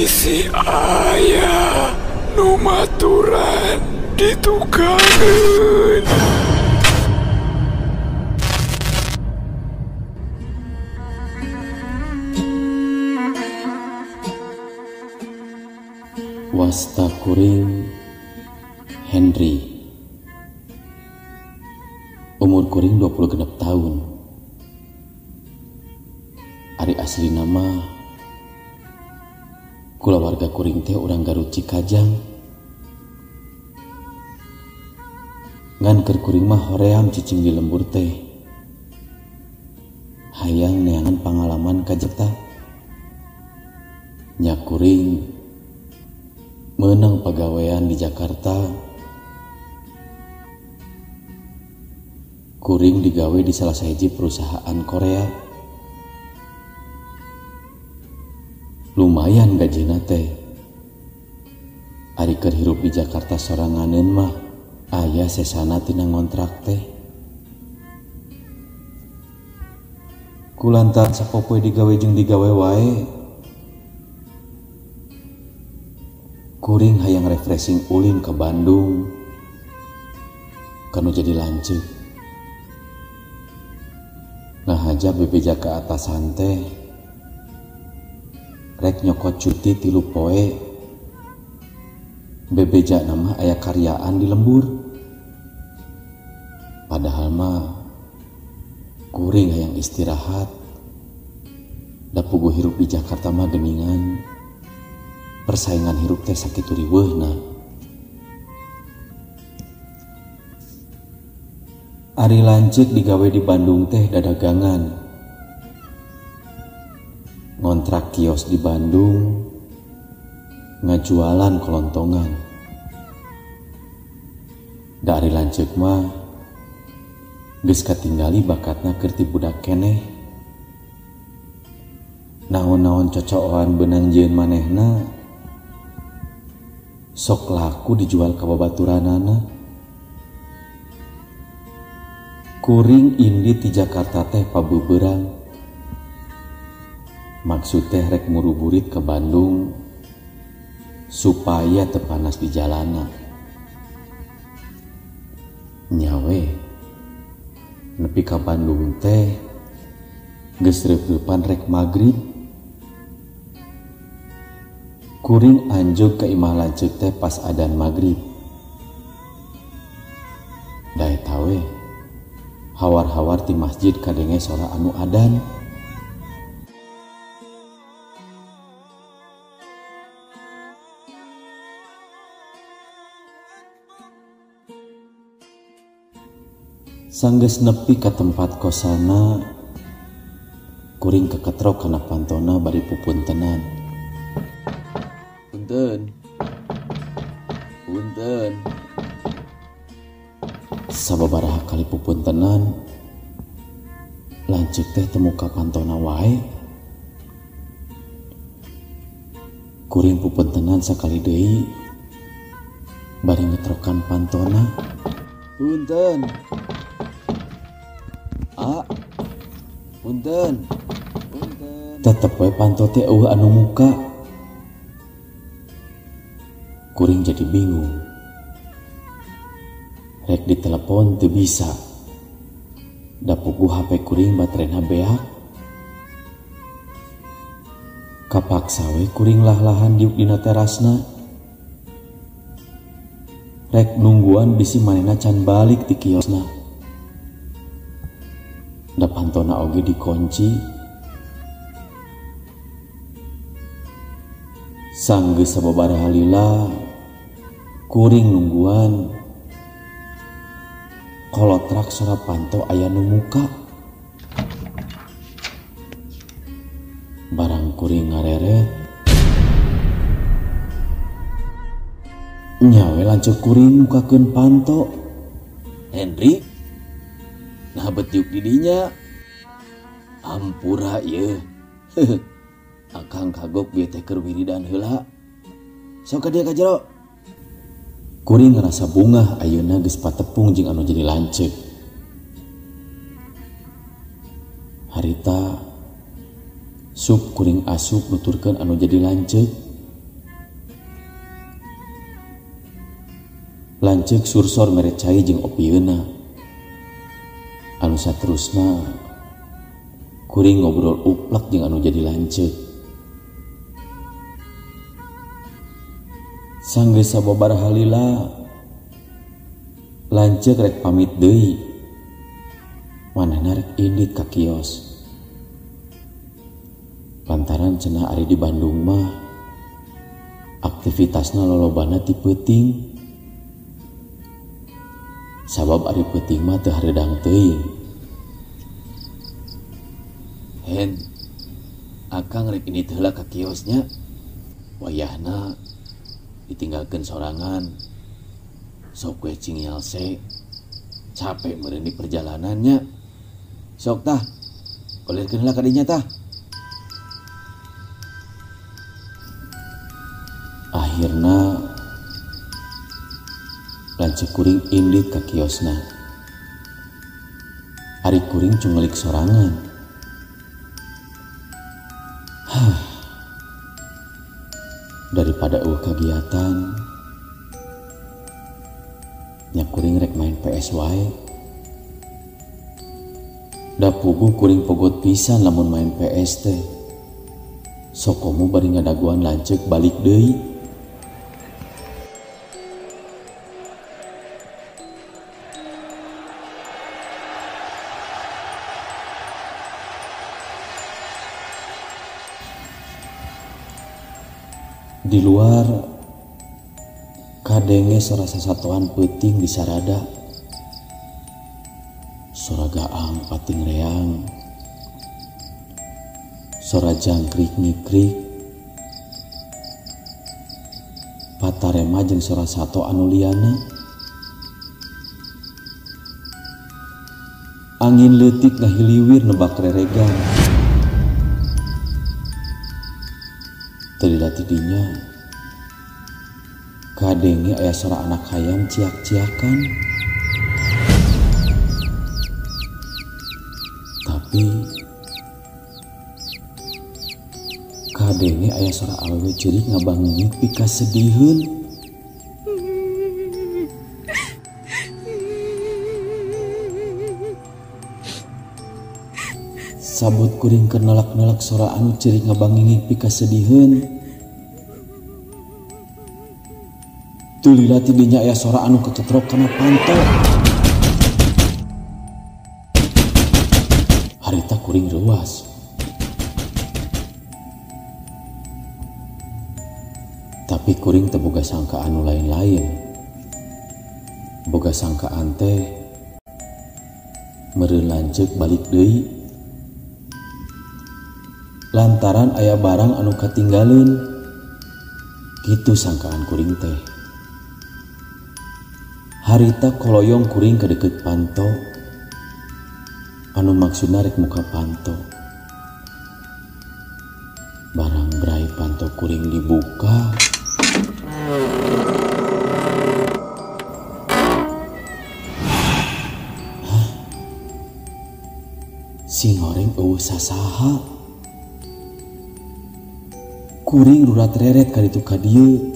Bisi aya nu maturan ditukangeun. Wasta kuring Henry. Umur kuring 26 tahun. Ari asli nama kulawarga kuring teh urang Garut Cikajang. Ngan keur kuring mah hoream cicing di lembur teh. Hayang neangan pangalaman ka Jakarta. Nya kuring meunang pagawean di Jakarta. Kuring digawe di salah sahiji perusahaan Korea. Lumayan gajina teh. Ari keur hirup di Jakarta soranganeun mah aya sesana tina ngontrak teh. Kulantaran sapopoe digawe jeung digawe wae, kuring hayang refreshing ulin ke Bandung kanu jadi lanceuk. Ngahaja bebeja ke atasan teh rek nyokot cuti 3 poe. Bebeja nama aya karyaan di lembur. Padahal mah kuring hayang istirahat. Da puguh hirup di Jakarta mah geningan. Persaingan hirup teh sakitu riweuhna. Ari lanceuk digawe di Bandung teh dadagangan. Ngontrak kios di Bandung, ngajualan kelontongan. Da ari lanceuk mah geus katinggali bakatna keur ti budak keneh. Naon-naon cocokan beunang jieun manehna sok laku dijual ka babaturanana. Kuring indi ti Jakarta teh pabeubeurang. Maksud teh rek muruburit ke Bandung supaya teu panas di jalana. Nyawe nepi ka Bandung teh geus reup-reupan rek magrib. Kuring anjog ka imah lanceuk teh pas adan magrib. Da eta we hawar-hawar ti masjid kadenge sora anu adan. Sanggeus nepi ka tempat kosana, kuring keketrok kana pantona bari pupuntenan. Punten. Punten. Sababaraha kali pupuntenan, lanceuk teh teu muka pantona wae. Kuring pupuntenan sakali deui bari ngetrokan pantona. Punten. A. Punten. Punten. Tetep we panto teh eueuh anu muka. Kuring jadi bingung. Rek ditelepon teu bisa. Da puguh HP kuring baterena beak. Kapaksa we kuring lah-lahan diuk dina terasna. Rek nungguan bisi manehna can balik ti kiosna. Da pantona oge dikunci. Sanggeus sababaraha lila kuring nungguan. Kolotrak sora panto aya nu muka. Barang kuring ngareret, nyawe lanceuk kuring mukakeun panto. Henry, nah bet diuk di dinya. Ampura ieu. Akang kagok bieu teh keur wiridan heula. Sok ka dieu ka jero. Kuring ngerasa bungah ayeuna geus patepung jeung anu jadi lanceuk. Harita sup kuring asup nuturkeun anu jadi lanceuk. Lanceuk sursor mere cai jeung opieuna. Anu saterusna kuring ngobrol uplek jeung anu jadi lanceuk. Sanggeus sababaraha lila lanceuk rek pamit deui. Manehna rek indit ka kios. Lantaran cenah ari di Bandung mah aktivitasna lolobana ti peuting. Sabab ari peuting mah teu hareudang teuing. Hen, akang rek indit heula ka kiosnya. Wayahna ditinggalkeun sorangan. Sok we cing yalse. Capek meureun di perjalanannya. Sok tah, golirkeun heula ka dinya tah. Akhirna lanceuk kuring indit ka kiosna. Ari kuring cungelik sorangan. Hah. Daripada eueuh kagiatan, nya kuring rek main PS wae. Da puguh kuring pogot pisan lamun main PS teh. Sokomu bari ngadaguan lanceuk balik deui. Di luar kadenge sora sasatoan peuting di sarada. Sora gaang pating reang. Sora jangkrik ngikrik. Patarema jeung sora sato anu liana. Angin leutik ngahiliwir nebak reregan. Teu tidinya kadenge aya sora anak hayam ciak-ciakan. Tapi kadenge aya sora awewe ceurik ngabangingit pikasediheun. Sabut kuring keur nolak-nolak sora anu ceurik ngabangingit pikasediheun. Tulila tidinya aya sora anu keketrok kana panto. Harita kuring reuas. Tapi kuring teu boga sangkaan anu lain-lain. Boga sangkaan teh meureun lanceuk balik deui. Lantaran aya barang anu katinggaleun. Kitu sangkaan kuring teh. Harita koloyong kuring ka deukeut panto. Anu maksudna rek muka panto. Barang brai panto kuring dibuka. Hah? Sing horeng eueuh sasaha. Kuring rurat reret ka ditu ka dieu.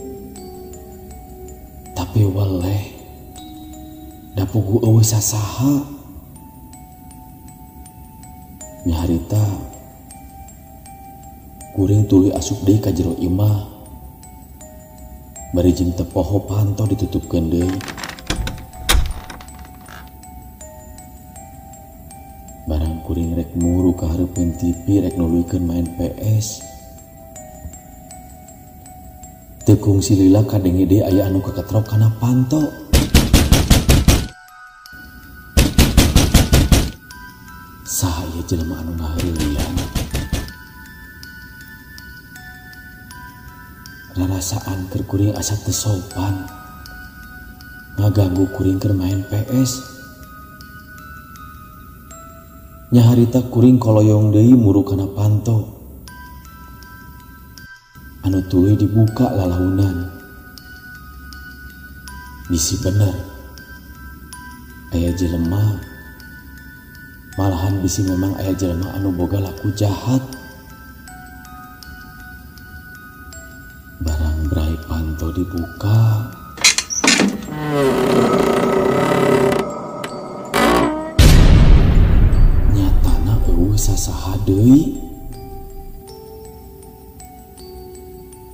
Tapi weleh da puguh eueuh sasaha. Nya harita kuring tuluy asup deui ka jero imah. Bari jeung teu poho panto ditutupkeun deui. Barang kuring rek muru ka hareupeun TV rek nuluykeun main PS. Teu kungsi lila kadenge deui aya anu kaketrok kana panto. Saha ieu jelema anu ngaheureuyan? Rarasaan keur kuring asa teu sopan. Ngaganggu kuring keur main PS. Nya harita kuring koloyong deui muru kana panto. Anu tuluy dibuka lalaunan. Bisi bener aya jelema, malahan bisi memang aya jelema anu boga laku jahat. Barang brai panto dibuka. Eueuh sasaha deui.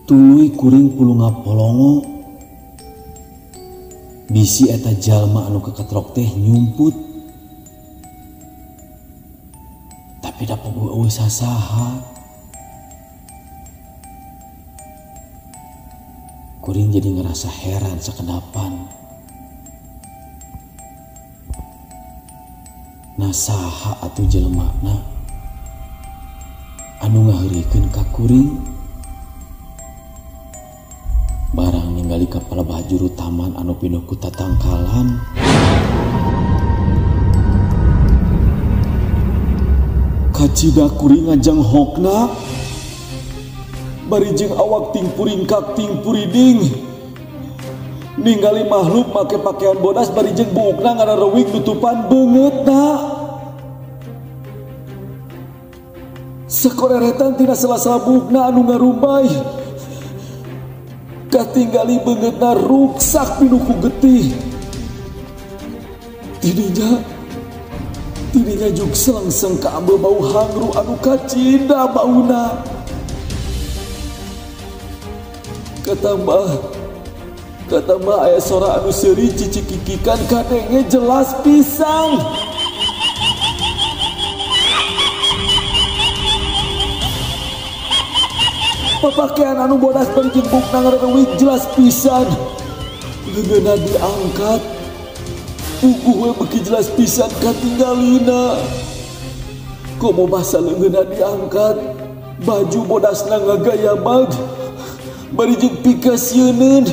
Tuluy kuring pulunga polongo. Bisi eta jalma anu kakatrok teh nyumput. Tapi da puguh eueuh sasaha. Kuring jadi ngerasa heran sakedapan. Nah saha atuh jelemana anu ngaheurikeun ka kuring? Barang ningali ka palebah juru taman anu pinuh ku tatangkalan. Kacida kuring ngajanghokna bari jeung awak ting puringkak ting puriding. Ningali makhluk make pakaian bodas bari jeung buukna ngarareuwik nutupan beungeutna. Sakoreretan tina sela-sela buukna anu ngarumbay. Katinggali beungeutna ruksak pinuh ku getih. Tidinya juk selengseng kaambil bau hangru anu kacida bauna. Katambah aya sora anu seuri cicikikikan kadenge jelas pisan. Papakaian anu bodas bari jeung buukna ngareuwik jelas pisan. Leungeunna diangkat. Puguh we beuki jelas pisan katinggalina. Komo basa leungeunna diangkat, baju bodasna ngagayabag. Bari jeung pikasieuneun,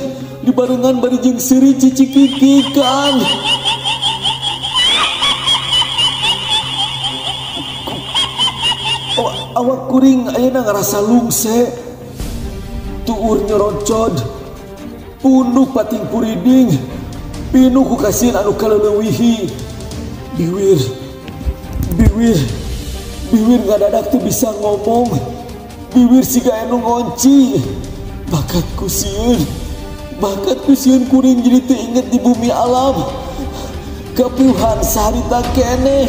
dibarengan bari jeung seuri cicikikikan. Awak kuring ayeuna ngarasa lungse. Tuur nyorocod, punduh pating puriding, pinuh ku kasihan anu kaleulewihi. Biwir ngadadak teu bisa ngomong. Biwir siga anu ngonci. Bakat ku sieun kuring jadi teu inget di bumi alam. Kapiuhan saharita keneh.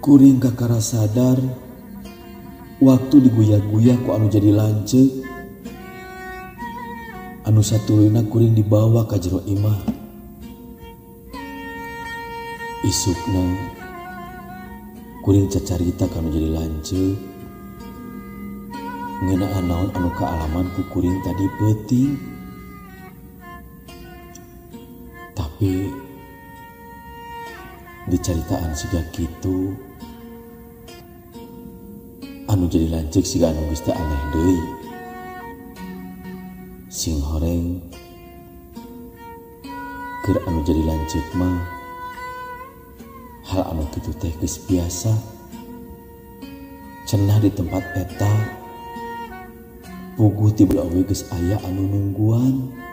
Kuring kakara sadar waktu diguyah-guyah ku anu jadi lanceuk. Anu satuluyna kuring dibawa ka jero imah. Isukna kuring cacarita ka anu jadi lanceuk ngeunaan naon anu kaalaman ku kuring tadi peuting. Tapi dicaritaan siga kitu, anu jadi lanceuk siga anu geus teu aneh deui. Sing horeng keur anu jadi lanceuk mah hal anu kitu teh geus biasa. Cenah di tempat eta puguh tiba oge geus aya anu nungguan.